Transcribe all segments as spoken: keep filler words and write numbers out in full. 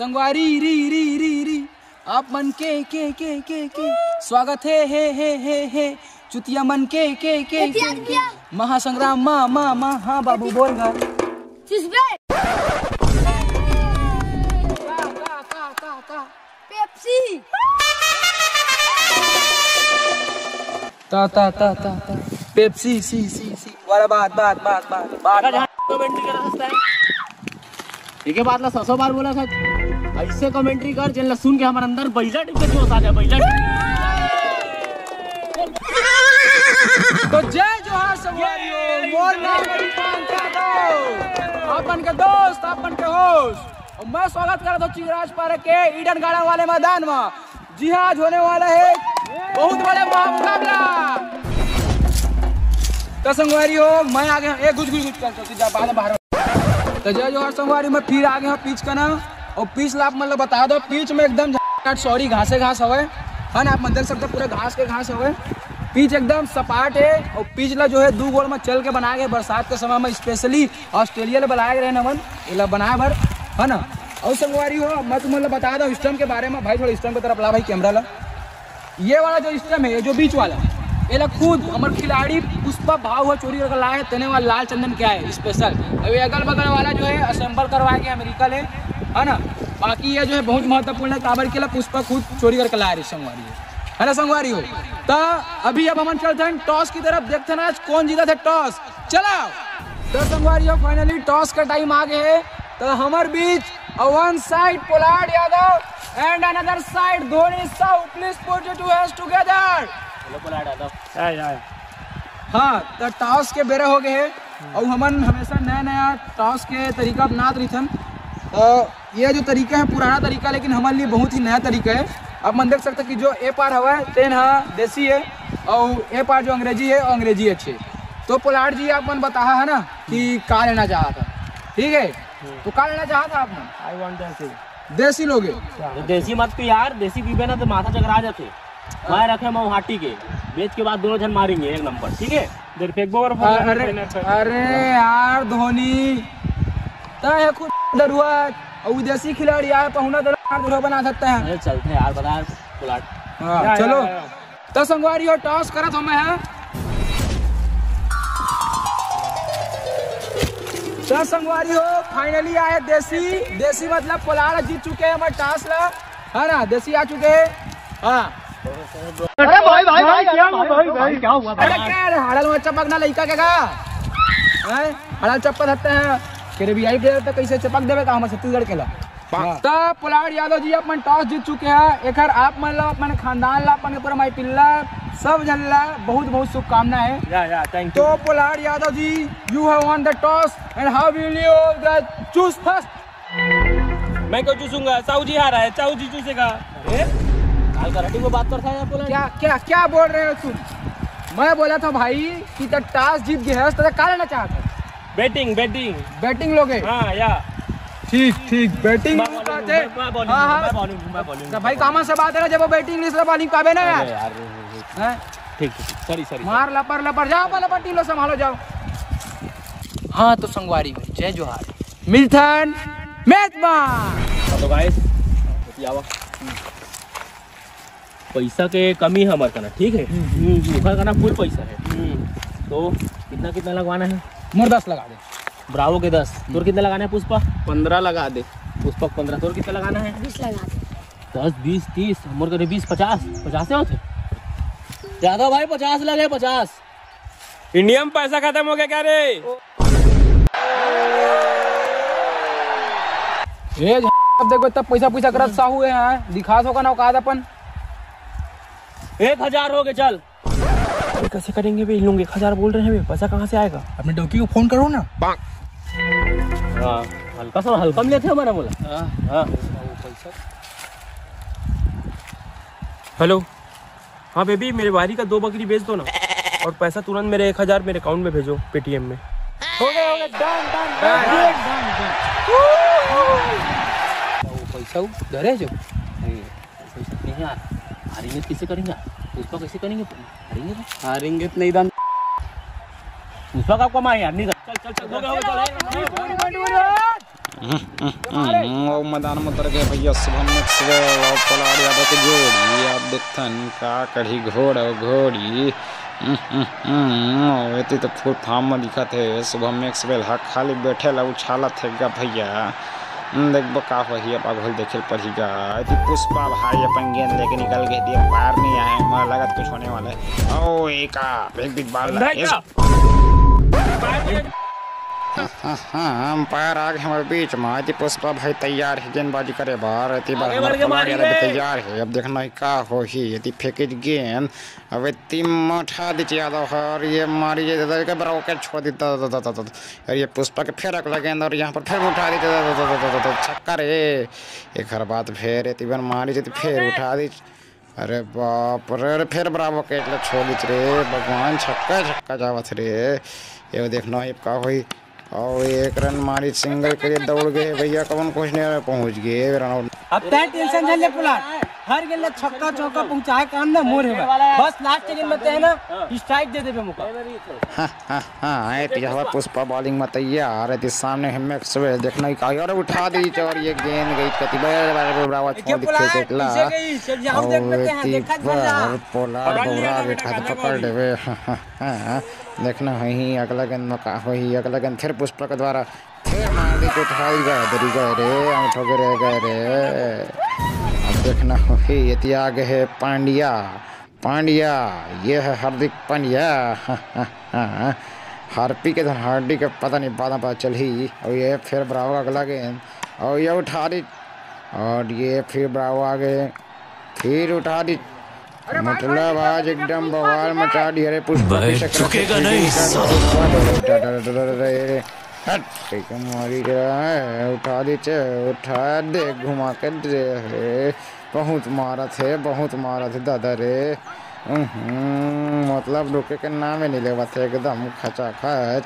संगवारी री री री री, आप मन के के के के के स्वागत हे हे हे हे हे, चुतिया मन के के के के के, महासंग्राम मा मा मा। हाँ बाबू, बोल गा। चुसबे। का का का का का? पेप्सी। ता ता ता ता ता। पेप्सी सी सी सी। वाला बात बात बात बात बात। जहाँ कमेंट्री कर सकता है। एक ही बात ला सौ सौ बार बोला था। ऐसे कमेंट्री कर, जिन ला सुन के हमारे अंदर बैला टिप के जोश आ जाए, बैला टिप। तो जय जोहार संगवारी हो, मोर नाम है विशांत यादव, अपन के दोस्त, अपन के होस्ट, और मैं स्वागत करत हूँ चिगराज पार्क के ईडन गार्डन वाले मैदान में। जी हाँ, आज होने वाला है बहुत बड़े मुकाबला। तो संगवारी हो, मैं आ गया, ए, घुस, घुस, घुस, चल, चल, जा, बाहर, बाहर। तो जय जोहार संगवारी, मैं फिर आ गया हूँ पिच करना। और पिच ला आप मतलब बता दो, पिच में एकदम झट, सॉरी, घासे घास हवे, है ना, आप मन देख सकते हो, पूरा घास के घास हवे। पिच एकदम सपाट है और पिच ला जो है दू गोड़ में चल के बनाए गए, बरसात के समय में स्पेशली ऑस्ट्रेलिया ले बुलाए गए रहे हमन एला बनाए बर, है ना। और संगवारी हो, मैं तुमन ला बता दो स्टंप के बारे में। भाई, थोड़ा स्टंप की तरफ ला भाई, कैमरा ला। ये वाला जो स्टंप है, ये जो बीच वाला, ये ला खुद हमर खिलाड़ी पुष्पा भाव ह चोरी करके लाए, तेने वाला लाल चंदन क्या है स्पेशल। अब ये अगल बगल वाला जो है असेंबल करवाए के अमेरिका ले, है ना। बाकी ये जो है बहुत महत्वपूर्ण है, काबर के ला पुष्पा खुद चोरी करके लाए रहे संगवारी हो, है ना संगवारी हो। तो अभी अब हमन चलते हैं टॉस की तरफ, देखते हैं आज कौन जीता थे टॉस। चला। तो संगवारी हो, फाइनली टॉस का टाइम आ गए है। तो हमर बीच, on one side Pollard Yadav and another side Dhoni Sahu, please put your two hands together। Hello Pollard Yadav. या, या, या। हाँ, तो टॉस के बेरा हो गए है और हमन हमेशा नया नया टॉस के तरीका अपनात रहिथन। तो ये जो तरीका है पुराना तरीका, लेकिन हमारे लिए बहुत ही नया तरीका है। आप मन देख सकते हैं कि जो ए पार हवा है तेन हा देसी है और ए पार जो अंग्रेजी है वो अंग्रेजी अच्छे। तो पोलार्ड जी, आप मन बताहा है ना कि का लेना चाहा था, ठीक है? तो का लेना चाहा था आप मन? आई वांट देसी। देसी लोगे? तो देसी मत पी यार, देसी पीबे ना तो माथा चकरा जाते। मैं रखे मऊहाटी के, बेच के बाद दोनों जन मारेंगे एक नंबर, ठीक है? इधर फेंकबो और अरे, अरे यार धोनी, तय है खुद दरुआ, और विदेशी खिलाड़ी आए, पहुना तो यार दूल्हा बना सकते हैं। अरे चलते हैं यार, बता यार, पोलार्ड। हाँ, या, चलो। या, या। तो संगवारी हो, टॉस करत हूँ मैं, हाँ। तो संगवारी हो, फाइनली आए देसी, देसी मतलब पोलार्ड जीत चुके हैं हमारे टॉस ला, है ना, देसी आ चुके हैं, हाँ। अरे भाई, भाई, भाई, क्या हुआ, भाई, भाई, क्या हुआ, भाई? अरे क्या रे, हाड़ल में चपक ना लइका के का? हैं? हाड़ल चपक सकते हैं। तेरे वीआईपी तो कैसे चपक देवे का हमर छत्तीसगढ़ के ला? हाँ। तो पोलार्ड यादव जी अपन टॉस जीत चुके हैं। एकर आप मन ला, अपन खानदान ला, अपन के पूरा माई पिल्ला, सब जन ला बहुत बहुत शुभकामना है। या, या, thank you। तो Pollard Yadav ji, you have won the toss and how will you the choose first? मैं क्यों चूसूंगा? साहू जी हारा है, साहू जी चूसेगा। अरे, काल कराटे में बात करता है आपको ना? क्या, क्या, क्या बोल रहे हो तुम? मैं बोला था भाई कि तो टॉस जीत गए है, तो क्या लेना चाहते हैं? Batting, batting. बैटिंग लोगे? हाँ, या। ठीक, ठीक, बैटिंग मैं बात है। मैं, मैं bowling, हाँ, हाँ। मैं bowling, मैं bowling। तो भाई, कॉमन से बात है ना, जब वो बैटिंग लिस्ट बॉलिंग पावे ना यार। अरे यार, हैं? ठीक, ठीक, सॉरी, सॉरी, मार सॉरी। लपर, लपर, जाओ, लपर, टीम लो, संभालो, जाओ। हाँ, तो संगवारी हो, जय जोहार। मिलथन मैच मा। हाँ, तो गाइस, आवा। पैसा के कमी है हमारे कना, ठीक है? हम्म। हम्म, हमारे कना फुल पैसा है। हम्म। तो कितना, कितना लगवाना है? मोर दस लगा दे। ब्रावो के दस। तोर कितना लगाना है, पुष्पा? पन्द्रह लगा दे। पुष्पा पन्द्रह। तोर कितना लगाना है? बीस लगा दे। दस, बीस, तीस, मोर कने बीस, पचास। पचास से होते? यादव भाई, पचास लगे, पचास। इंडिया में पैसा खत्म हो गया क्या रे? ए, अब देखो, इतना पैसा, पैसा करत साहू है, हाँ? दिखा सो का ना औकात अपन। एक हजार हो गए, चल। अरे, कैसे करेंगे बे? इन लोग एक हजार बोल रहे हैं बे, पैसा कहाँ से आएगा? अपने डौकी को फोन करो ना। हाँ, हल्का सा हल्का में लेते हैं, हमारा बोला। हाँ। हाँ। हेलो। हाँ बेबी, मेरे वारी का दो बकरी बेच दो ना, और पैसा तुरंत मेरे एक हजार मेरे अकाउंट में भेजो, पेटीएम में। हो गया, हो गया, done, done, done, done, done. वो पैसा वो डरे जो। पैसा नहीं यार, हारेंगे तो कैसे करेंगे यार? पुष्पा कैसे करेंगे? हारेंगे तो? हारेंगे तो नहीं दान। पुष्पा का कमाई यार, नहीं दान। चल, चल, चल, हो गया, हो गया, चल, चल। हम्म, अउ मैदान में उतर गए भैया शुभम मैक्सवेल अउ पोलार्ड यादव के जोड़ी। अब देखथन का करही घोड़ा अउ घोड़ी। हम्म, हम्म, हम्म, एती तो फुल फॉर्म में दिखत हे शुभम मैक्सवेल ह, खाली बैठे ला उछालत हे गा भैया। हम्म, देखबो का होही, अब आगू ल देखे ल पड़ही गा। एती पुष्पा भाई अपन गेंद लेके निकल गए, दिए पार नहीं आए, मोला लगत कुछ होने वाला है। ओ, एक आ, एक बिग बॉल अंदर लगे। का? हाँ, हाँ, अंपायर आ गए हमारे बीच में। एती पुष्पा भाई तैयार है गेंदबाजी करे बर। एती बार आगे हमारे बढ़ के पोलार्ड मारी यादव भी रे। तैयार है। अब देखना है का होही। एती फेंके गेंद, अब एती उठा दीच यादव ह, और ये मारी ये दादा के बड़ा कैच छोड़ देता। और ये पुष्पा के फेर अगला गेंद, और यहाँ पर फिर उठा दीच, छक्का रे। एक हर बात फिर एती बार मारी जे, फिर उठा दीच। अरे बाप रे, अरे फिर ब्रावो कैच ला छोड़ दीच रे, भगवान, छक्का, छक्का जावत रे। ये देखना, ये का होई? और एक रन मारी, सिंगल के लिए दौड़ गए भैया, कौन कुछ नहीं पहुंच गए, रन आउट। अब तय टेंशन झन ले पोलार्ड, हर गेंद ला छक्का चौका पहुंचाए काम ना मोर हे भाई। बस लास्ट गेंद में तय ना स्ट्राइक दे देबे मौका। हाँ, हाँ, हाँ, एती हवा पुष्पा बॉलिंग में तैयार, एती सामने है मैक्सवेल, देखना ही का, और उठा दीच, और ये गेंद गई कति बार, बार, बार, बार, छोड़ दिखे टेकला। और एती बार पोलार्ड बौरा बैठा तो पकड़ लेवे। हाँ, हाँ, हाँ, देखना होही अगला गेंद में का होही, अगला गेंद फिर पुष्पा के द्वारा फिर मार दीच, उठा दीच, गए रे, आउट हो गए रे, गए रे। अब देखना होही, एती आ गए है पांड्या, पांड्या, ये है हार्दिक पांड्या। हार्पिक के धन हार्दिक के पता नहीं, बाद में पता चलही। और ये फिर ब्रावो का अगला गेंद, और ये उठा दीच, और ये फिर ब्रावो आ गए, फिर उठा दीच। मतलब आज एकदम बवाल मचा दिए रे पुष्पा के चक्कर से। चुकेगा नहीं, फील्डिंग कर, साला। पुष्पा, डर, डर, डर, डर, डर, डर, हट, कहीं का मारी गया है, उठा दीच, उठा दे, घुमा के दे। बहुत मारत हे, बहुत मारत हे दादा रे। उहुं, मतलब रुके के नाम ही नहीं लेवत हे, एकदम खचाखच।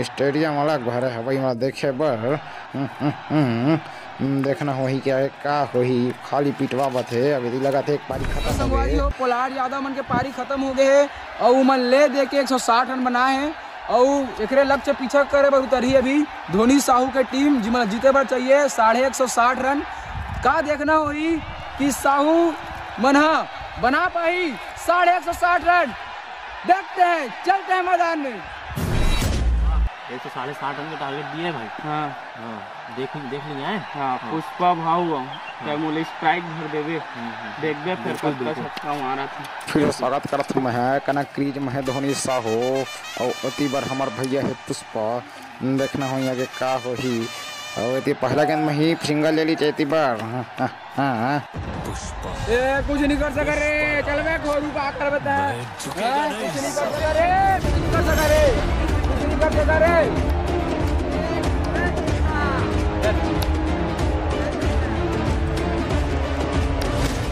स्टेडियम वाला घर हवई मा देखे बर। उहुं, उहुं, देखना होही क्या है, का होही, खाली पिटवावत हे। अब एती लगत हे एक पारी खतम हो गए। संगवारी हो, पोलार्ड यादव मन के पारी खतम हो गए हे अउ उमन ले दे के एक सौ साठ रन बनाए हे। अउ एकरे लक्ष्य पीछा करे बर उतरही अभी धोनी साहू के टीम, जिमन ला जीते बर चाहिए साढ़े एक सौ साठ रन। का देखना होही कि साहू मन ह बना पाही साढ़े एक सौ साठ रन। देखते हैं, चलते हैं मैदान में। एक सौ साढ़े साठ रन का टारगेट दिया है भाई। हाँ। हाँ, देख, देख लिया है। हाँ, हाँ। पुष्पा भाऊ, हाँ। मोला स्ट्राइक भर देबे। हम्म, हम्म, देखबे हम्म, फिर बिल्कुल, कतका बिल्कुल। छक्का मारत हे। फिर स्वागत करत हूँ मैं, कनक क्रीज में है धोनी साहू, और एती बर हमर भैया है पुष्पा। देखना होही आगे का होही। और एती पहला गेंद में ही सिंगल ले लीच एती बर। हाँ, हाँ, हाँ। ए, कुछ नहीं कर सका रे, चल बे, खोरू का कर बता। हाँ, कुछ नहीं कर सका रे, कुछ नहीं कर सका रे, कुछ नहीं कर सका रे।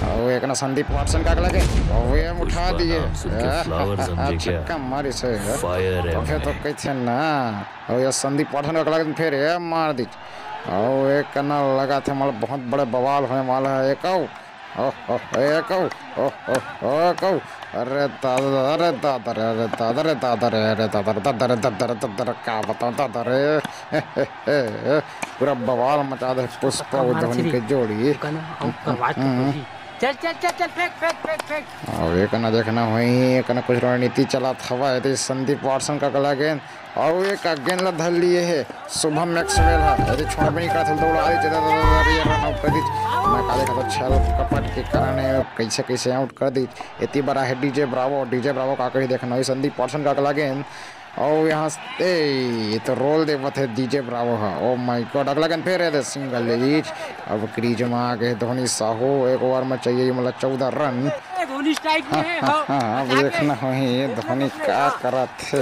अउ एक ना संदीप वाटसन का लगे, अउ ये उठा दिए। छक्का मारिस हे। तो फिर तो कइसे ना। अउ ये संदीप वाटसन का लगे, फिर ये मार दी। अउ एक ना लगा थे, मतलब बहुत बड़े बवाल होने वाला है। एक अउ ओह, ओह, ए, कऊ, ओह, ओह, ओह, कऊ। अरे दादा, अरे दादा रे, अरे दादा रे, दादा रे, अरे दादा रे, दादा रे, दादा रे, दादा रे, का बताऊं दादा रे। पूरा बवाल मचा दे पुष्पा अउ धोनी के जोड़ी। चल, चल, चल, चल, फेंक, फेंक, फेंक, फेंक। अउ एक ना देखना होही, एक ना कुछ रणनीति चलत हवय, एती संदीप वाटसन का कला गेंद, अउ एक गेंद ला धर लिए हे शुभम मैक्सवेल ह। अरे छोड़बे नहीं करत, दौड़ा दे, चला, चला, चला, ये रन आउट कर दी। मैं काले का तो छल कपट के कारण हे, कैसे कैसे आउट कर दी। एती बड़ा है डीजे ब्रावो, डीजे ब्रावो का कही देखना, ये संदीप वाटसन का अगला गेंद, अउ यहाँ से, ए, ये तो रोल देवत है डीजे ब्रावो ह। Oh my God, अगला गेंद फेर है सिंगल लीज। अब क्रीज में आ गए धोनी साहू, एक ओवर में चाहिए मतलब चौदह रन। धोनी स्ट्राइक में है, हाँ, हाँ, अब देखना होही धोनी का करत हे।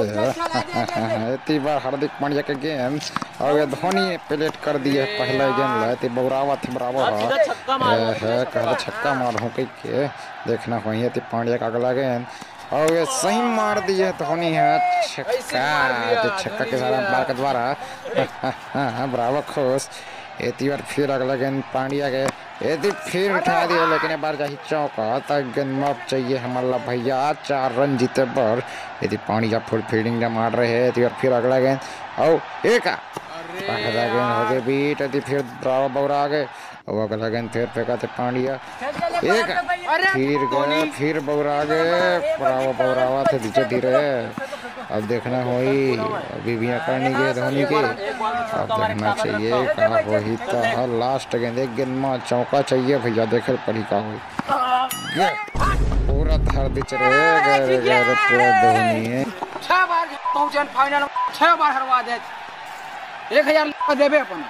एती बार हार्दिक पांड्या के गेंद, अउ ये धोनी प्लेट कर दिए हे पहला गेंद ला, एती बौरावत हे ब्रावो ह। सीधा छक्का मार। ए, हे, कहत छक्का मार हूँ कह के। देखना होही एती पांड्या का अगला गेंद, अउ ये सही मार दिए धोनी ह छक्का। तो छक्का के साथ अंपायर के द्वारा, हाँ, ब्रावो खुश। एती बार फिर अगला गेंद पांड्या के, एती फिर उठा दिए, लेकिन ये बार जाही चौका। त गेंद माफ चाहिए हमला भैया, चार रन जीते बर। एती पांड्या फुल फील्डिंग ला मार रहे हे। एती बार फिर अगला गेंद, अउ एक पहला गेंद हो गए बीट, अति फिर ब्रावो बौरा आ गए। अब अगला गेंद फिर फेंका थे पांड्या, एक फिर गए, फिर बौरा आ गए। ब्रावो बौरावा थे धीरे धीरे। अब देखना होई, अभी भी अकड़ नहीं गए धोनी के। अब देखना चाहिए का होही। तो लास्ट गेंद, एक गेंद में चौका चाहिए भैया, देखे पड़ी का होई। पूरा धर दे चले गए रे, गए रे, पूरा धोनी है। छह बार पहुंचन फाइनल, छह बार हरवा दे। एक हजार देबे अपन।